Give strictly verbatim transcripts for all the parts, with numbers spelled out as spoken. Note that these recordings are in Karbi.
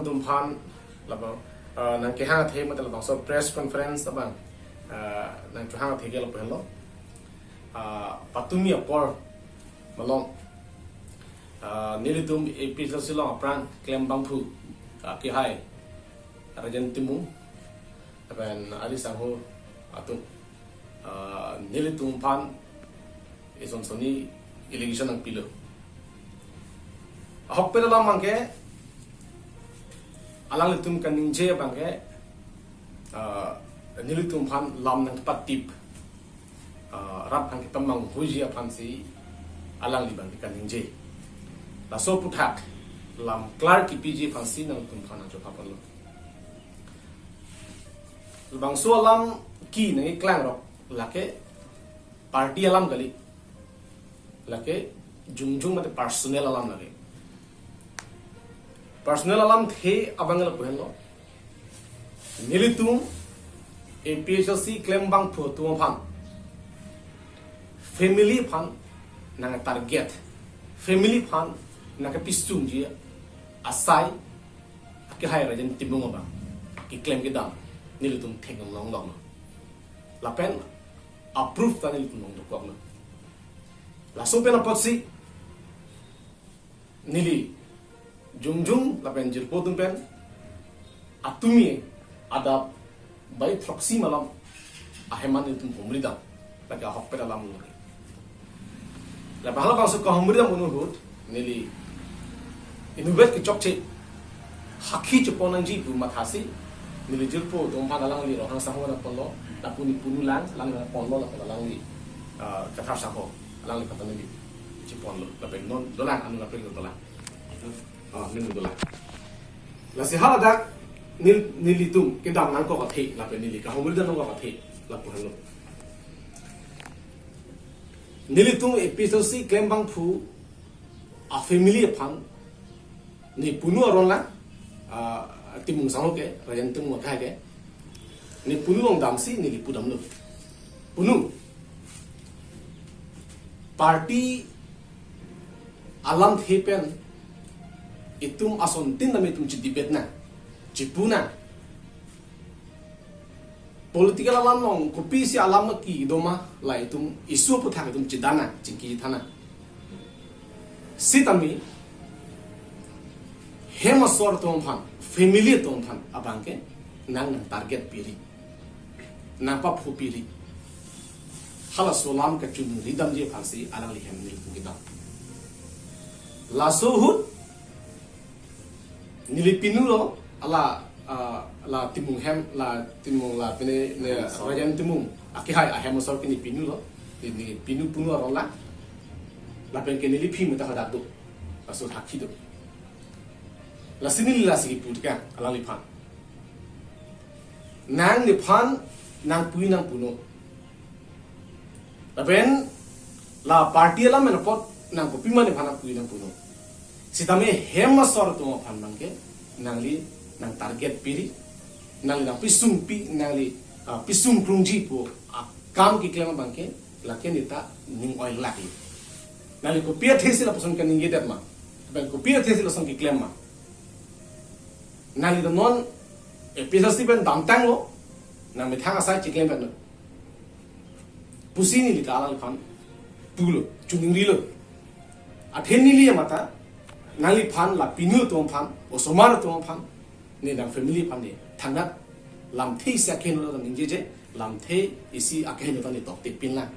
atum aphan labang, ah, nangkehang athe mate labangso press conference abang, ah, nangchohang athe ke lapu henlo. Ah, patumi apor malom, ah, nelitum A P H L C along aphrang klembangphu, ah, akehai Rajen Timung lapen ari sangho atum, ah, nelitum aphan ison soni allegation nangpilo. Ahokpet alam abangke, alanglitum kaningje abangke, ah, nelitum aphan lam nangpatip, ah, rat aphan ketamang huji aphansi alangli abangke kaningje. Laso aphuthak lam klar kipiji aphansi nangtum aphan nangchophapon lo. Labangso alam ke nangkeklang rok lake party alam kali. Lake jongjong mate personal alam lake. Personal alamthe abang lapu henlo. Nelitum A P H L C klembangphu atum aphan, family aphan nangtarget, family aphan nangkepisungji asai akehai Rajen Timung abang keklem kedam nelitum theklong longlong. Lapen a-proof ta nelitum along dokoklo. Laso pen apotsi neli jongjong lapen jirpo atum pen atumi adap bai throksi malom ahem an nelitum humridam, lake ahokpet alam lo. Lapen halabangso kahumridam ahut neli inutvet kechokche hakhi chepon nangji pu mathasi neli jirpo atum aphan alangli Ronghang sangho nangponlo, lapu ne punu lang, alangli nangponlo, lapen alangli, ah, Kathar sangho, alangli kata neli cheponlo, lapen non dolang, anu lapen dolang. Ah, neli dolang. Lasi haladak nel-, nelitum kedam nangkok athe, lapen neli kahumridam nangkok athe, lapu henlo. Nelitum A P H L C klembangphu a-family aphan ne punu aron la, ah, Timung sangho ke, Rajen Timung akehai ke, ne punu along damsi neli pudamlo. Punu. Party alamthe pen itum asontin dam itum chedebate nang, chepu nang. Political alam along kopisi alam kedo ma, la itum issue aphuthak itum chedan nang, chingki than nang. Sitame hem asor atum aphan, family atum aphan abangke nang nangtarget piri, nangpaphu piri. Halaso alam kachunri damji aphansi alangli hem nelitum kedam. Laso ahut neli pinulo, ala, ah, la Timung hem, la Timung la pine ne Rajen Timung akehai ahem asor ke ne pinulo, ne pinu punu aron la, lapen ke neli phi meta hadak do, laso hakhi do. Lasi neli lasi kipu ke alangliphan. Nang nephan nangpui nangpunon. Lapen la party alam pen apot nang kopima nephan nangpui nangpunon. Sitame hem asor atum aphan abangke nangli nangtarget piri, nangli nangpisungpi, nangli, ah, pisung krungji pu akam keklem abangke lake neta ning-oi lake. Nangli kopi athesi lapuson kaningjedet ma? Lapen kopi athesi lason keklem ma? Nangli ta non A P H L C pen damtanglo, nangmethang asai cheklem pen lo pusi neli ta alangliphan pulo, chuningrilo. Athe neli amata nangliphan, la pinu atum aphan, osomar atum aphan, ne nang family aphan ne thangnat lamthe isi akeheno ta ningjeje, lamthe isi akeheno ta ne toktepin lang.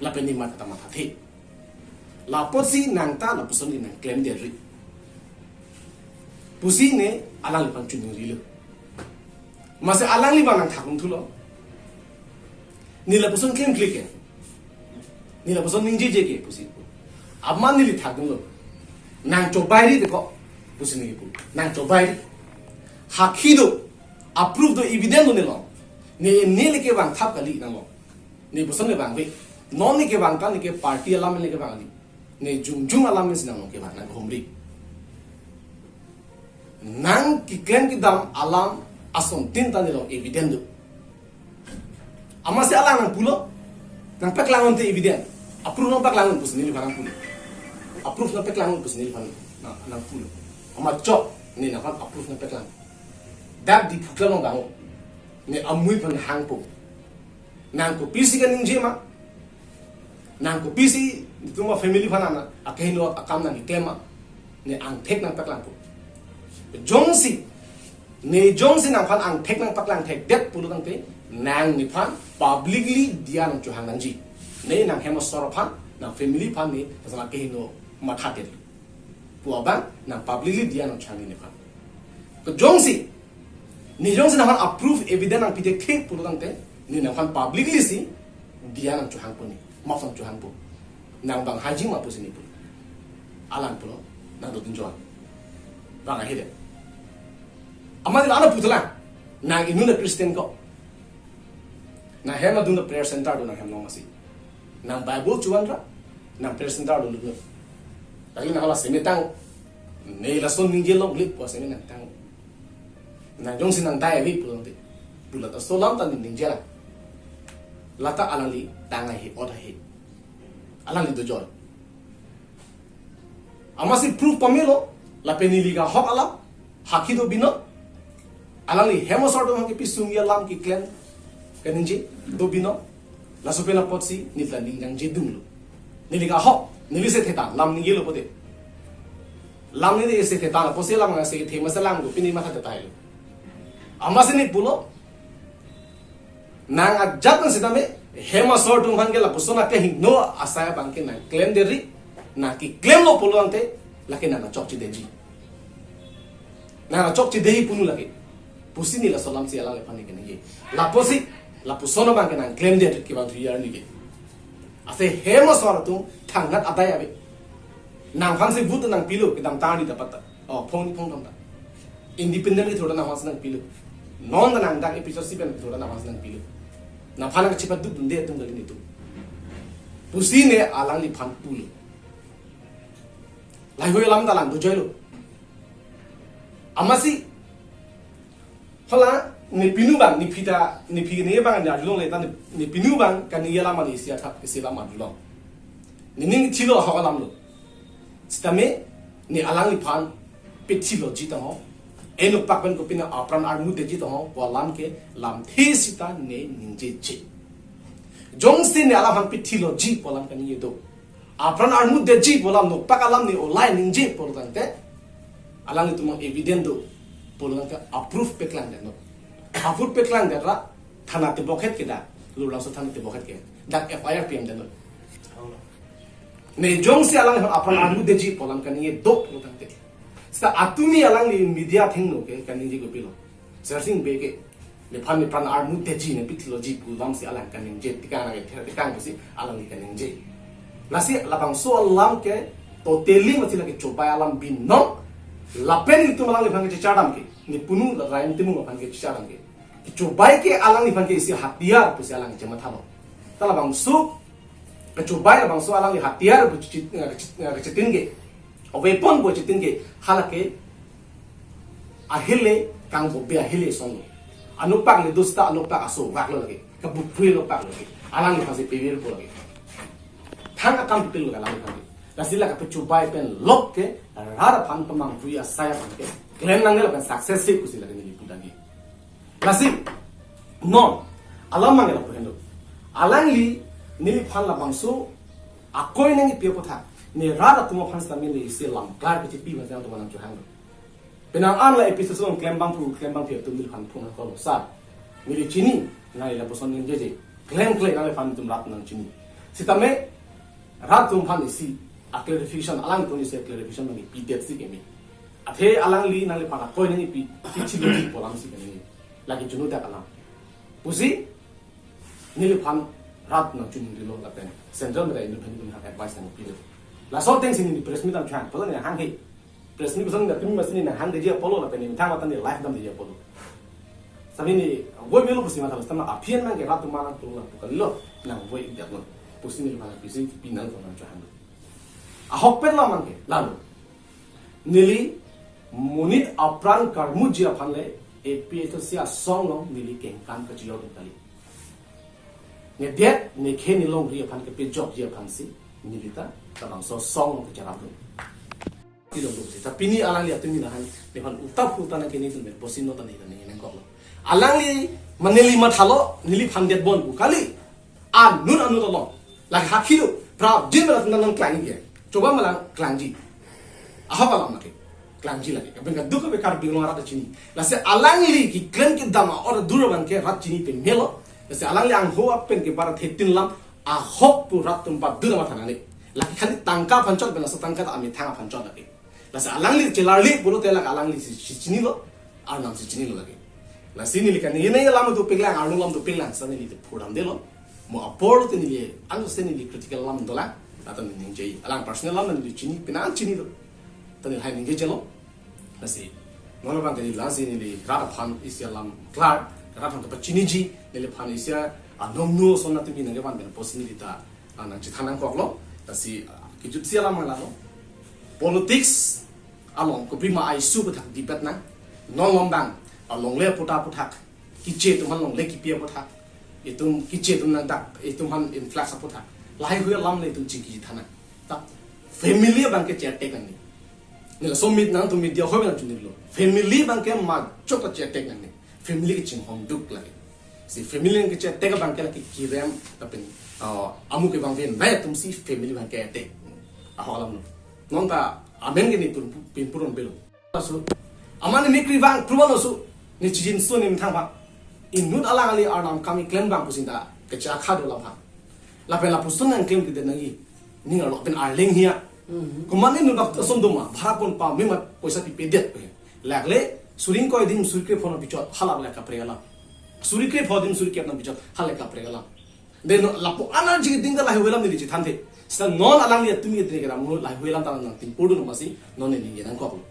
Lapen ne matha ta mathathe. Lapotsi nang ta lapuson ke nangklemdetri pusi ne alangliphan chuningrilo. Mase alangli abang nangthakdun thulo. Ne lapuson klemkle ke, ne lapuson ningjeje ke pusi. Amat neli thakdunlo. Nangchobairi deko pusi neli pu. Nangchobairi. Hakhi do, a-proof do, evidence do nelong. Ne, ne le kevang thap kali nanglo. Ne puson le vangve. Non ne kevang ta, ne ke party alam le kevang kali. Ne jongjong alam si nanglo kevang, nang humri. Nang keklem kedam alam asontin ta nelong evidence do. Amatsi alang nangpulo, nangpaklang unte evidence. A-proof nangpaklang un pusi neliphan nangpulo. A-proof nangpaklang un pusi neliphan nang, nangpulo. Amat chok. Ne nangphan approve nangpaklang. Dak Diphu klemlo bang. Ne amui aphan hangpo. Nang kopisi kaningje ma? Nang kopisi itum a-family aphan ana akehingno akam nangkeklem ma? Ne angthek nangpaklangpo. Jongsi, ne jongsi nangphan angthek nangpaklang thekdet pulo tangte, nang nephan publicly diya nangchohang nangji. Ne nang hem asor aphan, nang family aphan ne, asal akehingno mathadet pu abang nang publicly diya nangchohang ne nephan. Kejongsi, ne jongsi nangphan approve evidence nangpi thekthe pulo tangte, ne nangphan publicly si diya nangchohangpo ne, maf nangchohangpo. Nang bang haji ma pusi ne pu. Alang pulo, nang dodun joan. Bang ahi de. Amat ila ana putelang. Nang inut a-Christian ko. Nang hem adun a-prayer center do nang hem along masi. Nang Bible chuan ra, nang prayer center do lukno. Lagi nang hala semetang, ne lason ningje longlit po seme nangtang. Nang jongsi nang dai ave pulo tangte. Pulo ta so alam ta ne ningje la. Lata alangli tang ahi, ot ahi. Alangli dojoi. Amatsi proof pamelo, lapen neli ke ahok alam, hakhi do binong. Alangli hem asor atum aphan kepi sungji alam keklem kaningje do binong. Laso pen apotsi neli ta ning nangjedunglo. Neli ke ahok, neli sethe ta, lam ningjelo pote. Lam neli sethe ta, apotsi lam nang sethe masa lam ko, pini matha ta tailo. Amatsi ne pulo, nang ajat nang sitame, hem asor atum aphan ke lapuson akehingno asai abang ke nangklemdet ri, nangkeklemlo pulo tangte, lake nang chokchedetji. Nang chokchedetji punu lake. Pusi ne laso alamsi alangliphan ne keningje. Lapusi, lapuson abang ke nangklemdet ri kevang thu iyar ni ke. Ase hem asor atum thangnat adai ave. Nangphansi vote nangpilo, kedamtang arni dapat ta. Oh, phong ni phong thom ta. Independent kethur ta nangphansi nangpilo. Non ta nang dak episode si pen kethur ta nangphansi nangpilo. Nangphan nangchepatdukdunde atum kali netum. Pusi ne alangliphan pulo. Lahei alam ta lang dojoilo. Amatsi, hala, ne pinu abang, ne phi ta, ne phi ne abang ne arjulongle ta ne, ne pinu abang kaningje alam ani isi athak, isi alam arjulong. Nening thilo ahok alamlo. Sitame, ne alangliphan pithiloji tangho. Enokpak pen kopine apran armutji tangho, pu alam ke lamthe sita ne ningjeje. Jongsi ne alangphan pithiloji pu alam kaningje do. Apran armutji pu alam nokpak alam ne olai ningje pulo tangte. Alanglitum evidence do pulo tangte approve paklangdetnon. Approve paklangdet ra thana tebokhet ke dak. Lurlangso thana tebokhet ke. Dak F I R pidetnon. Ne jongsi alang apran armutji pu alam kaningje do pulo tangte. Sita atumi alangli media athengno ke kaningje kopilo. Sersing Bey ke, nephan nepran armutji ne pithiloji pu alamsi alang kaningje, tikang nang ether tikang pusi alangli kaningje. Lasi labangso alam ke totally mati lake chobai alam binong, lapen itum alangliphan kechechardam ke, ne punu la Raim Timung aphan kechechardam ke. Chobai ke alangliphan ke isi hatiyar pusi alang chemathalo. Ta labangso, kechobai labangso alangli hatiyar pu chit-, eh, chit-, eh, chitin ke, a weapon pu chitin ke, halake ahile kangbobe ahile songlo. Anokpak le dusta anokpak aso vaklo lake. Kabupui anokpak lake. Alangliphansi pevir po lake. Thang akam pipil lake alangliphan ke. Lasi lake pechobai pen lok ke rat aphan pamangpui asai aphan ke klem nangne lapen success si pusi lake neli pudangi. Lasi non alam mangge lapu henlo. Alangli neliphan labangso akoi nangkepi apotha. Ne rat atum aphan sitame ne isi lam klar kechipi ma jang atum nangchohanglo. Penang an la episode along klembangphu, klembangphi atum neliphan phone call sar. Neli chini, nangli lapuson ningjeje. Klemkle nangliphan atum rat nangchini. Sitame rat atum aphan isi a-clarification, alangtum isi a-clarification nangkepidet si keme. Athe alangli nangliphan akoi nangkepi, pithiloji pu alamsi keme. Lake chunu dak alam. Pusi, neliphan rat nangchuningri lo lapen Central Media Union aphan advice nangpilo. Laso atengsi neli press meet nangchang, pulo ne hanghe. Press meet puson nangtum masi ne hangdeji apotlo lapen ne thang matan ne live damdeji apotlo. Sami ne voi melo pusi mathalo, sitame aphi an nangke rat atum nangpilo lapu kalilo, nang voi idak lo. Pusi neliphan pisi pinang ko nangchang. Ahokpet alam mangke, lalo. Neli monit apran karmuji aphan le A P H L C asong along neli kengkan kachijor kali. Nedet, nekhe, nelongri aphan kepejokji aphansi neli ta labangso asong along kacharapdun. Lo lo si. Ta pini alangli atum mi nahan, nephan uta phu ta nang kini tum ber, bosin no ta ni ta ni nang kok lo. Alangli mane neli mathalo, neliphan det bon pu kali. Anut anut along. Lake hakhi lo, prap jin mala tentang nang klangji. Choba malang klangji. Ahok alam lake. Klangji lake. Kapen kaduk kape Karbi Anglong arat chini. Lasi alangli keklem kedam a-order dur abang ke rat chini pemelo. Lasi alangli angho apen ke bara thetin lam ahok pu rat atum badur amat thanane. Lake khali tangka aphan chot, bena so tangka ta amethang aphan chot lake. Lasi alangli chelarli pulote lake alangli si, si chinilo, Arnam si chinilo lake. Lasi neli kan neli alam dopiklang, Arnam alam dopiklang, sa neli te phu damdelo. Mo apor te neli, ang se neli critical alam dolang, atan neli ningje. Alang personal alam neli chini, penang chinilo. Ta neli hai ningje jelo. Lasi, non abang ke neli lasi neli rat aphan isi alam klar, rat aphan kepachiniji, neliphan isi anom nu son atum mi nangkevan pen bosin neli ta, ah, nangchethan nangkok lo. Lasi, ah, kejut si alam lalo. Politics along kopi ma issue aputhak debate nang. Non along abang, along le puta aputhak. Kiche atum aphan longle kipi aputhak. Itum kiche atum nangdak, itum aphan influx aputhak. Lahai hui alam le itum chingki than nang. Ta family abang ke che-attack nangne. Neli laso mit nangtum media hoi nang chunilo. Family abang ke majok ta che-attack nangne. Family ke chinghon duk lake. Si family abang ke che-attack abang ke lake kirem lapen, ah, amu ke bang ven nai atum si family abang ke attack. Ahok alam lo. Non ta amen ke neli pin purun pelo. Laso. Amat ne mikri vang pruban laso. Ne chijinso ne methang vang. Inut alangli Arnam akam keklem abang pusi ta kechakha do labang. Lapen lapuson nangklem kedet nangji. Ning arlo pen arleng hia. Mhm. Komat ne inut bak ason doma. Bhara ponpa memat poisa pipedet pe. Lakle suri ingkoi adim suri krephongo pichot hala le kaprek alam. Suri krepho adim suri kep nang pichot hala le kaprek alam. Den lapu energy ding ta lahai hui alam neli chethanthe. Seta non alangli atum mi dre keram lahai hui alam ta nangtimpur dun masi non neli nangkok lo.